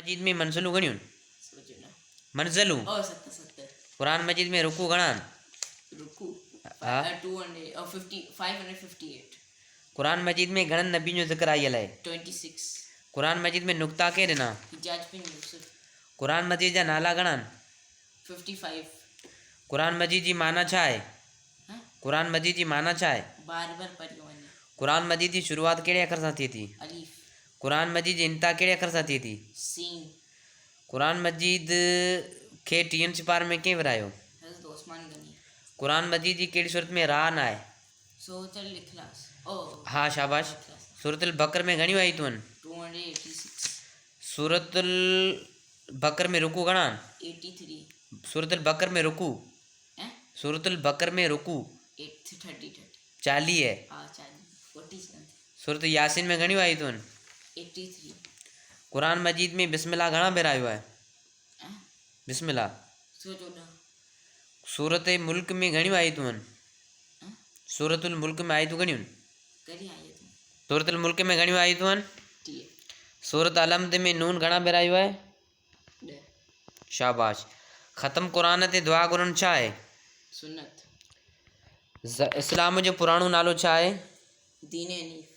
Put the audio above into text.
مجيد ۾ منزلون گهڻيون آهن؟ منزلون. قرآن مجيد ۾ رڪوع گهڻا آهن؟ ها. قرآن مجيد ۾ گهڻن نبين جو ذڪر آيل آهي؟ قرآن مجيد ۾ نقطا ڪنهن ڏنا؟ قرآن مجيد جا نالا گهڻا آهن؟ قرآن مجيد جي معنيٰ ڇا آهي؟ قرآن مجيد جي معنيٰ ڇا آهي؟ قرآن مجيد جي شروعات ڪهڙي اکر سان ٿئي ٿي؟ قرآن مجيد جي انتها ڪهڙي اکر سان ٿئي ٿي؟ قرآن مجيد کي ٽيهن سپارن ۾ ڪنهن ورهايو؟ قرآن مجيد جي ڪهڙي سورت ۾ راء نه آهي؟ ها شاباش. سورت البقر ۾ گهڻيون آيتون آهن؟ سورت البقر ۾ رڪوع گهڻا آهن؟ سورت البقر ۾ رڪوع سورت البقر ۾ رڪوع 40. سورت ياسين ۾ گهڻيون آيتون آهن؟ قرآن مجيد ۾ بسم الله گهڻا ڀيرا آيو آهي؟ بسم الله. سورت ملڪ ۾ گهڻيون آيتون آهن؟ سورت الملڪ ۾ آيتون گهڻيون آهن؟ سورت الملڪ ۾ گهڻيون آيتون آهن؟ سورت الحمد ۾ نون گهڻا ڀيرا آيو آهي؟ شاباش. ختم قرآن تي دعا گهرڻ ڇا آهي؟ سنت. اسلام جو پراڻو نالو ڇا آهي؟ دين حنيف.